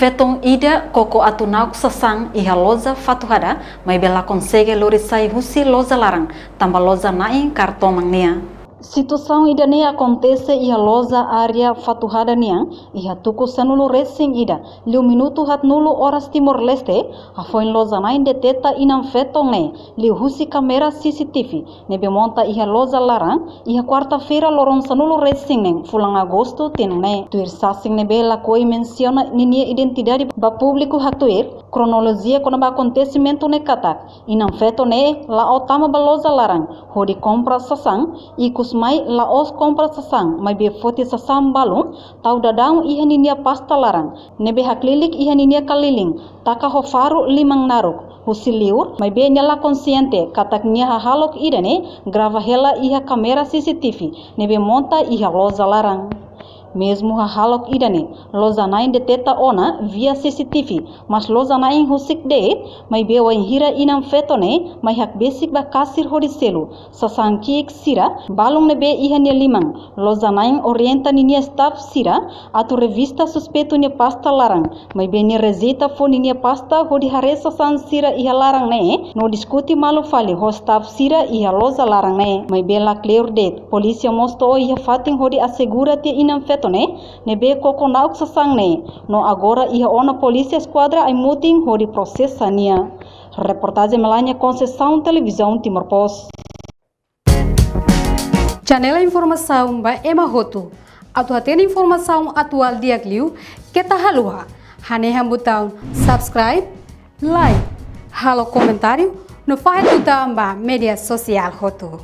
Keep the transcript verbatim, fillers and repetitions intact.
Feton ida koko atu na'ok sasán iha loja Fatuhada, maibé la konsege lori sai husi loja laran, tanba loja na'in kartoman nian. Situasaun ida-ne'e akontese iha loja área Fatuhada nian, iha tuku sanulu resin ida, liu minutu haatnulu oras Timor-Leste, hafoin loja na'in deteta inan feton ne'e, liu husi kámera C C T V ne'ebé monta iha loja laran, iha kuarta-feira loron sanulu resin neen fulan Agostu tinan ne'e. Tuir sasin ne'ebé lakohi mensiona ninia identidade ba públiku haktuir kronolojia kona-ba akontesimentu ne'e katak, inan feton ne'e la'o tama ba loja laran hodi kompra sasán, ikus mai la'ós kompra sasán, maibé foti sasán balun, tau daudaun iha ninia pasta laran, ne'ebé haklilik iha ninia kaliling, taka ho faru liman naruk, husi liur, maibé nia la konsiente katak nia hahalok ida-ne'e grava hela iha kámera C C T V ne'ebé monta iha loja laran. Mezmu hahalok ida-ne'e, loja na'in deteta ona via C C T V, mas loja na'in husik de'it, maibé wainhira inan feton ne'e mai hakbesik ba kasir hodi selu sasán ki'ik sira, balun ne'ebé iha nia liman, loja na'in orienta ninia staf sira atu revista suspeitu nia pasta laran, maibé nia rejeita fó ninia pasta hodi haree sasán sira iha laran ne'e, no diskute malu fali ho staf sira iha loja laran ne'e, maibé la kleur de'it. Polísia mós to'o iha fatin hodi asegura tiha inan feton ne'e, ne'ebé koko na'ok sasán ne'e, no agora iha ona Polísia Eskuadra ai-mutin hodi prosesa nia. Reportajen Melania Conceição, Televizaun Timor Post. Janela informasaun ba ema hotu. Atu hatene informasaun atuál di'ak liu, keta haluha hanehan butaun subscribe, like, halo komentáriu, no fahe tutan ba média sosiál hotu.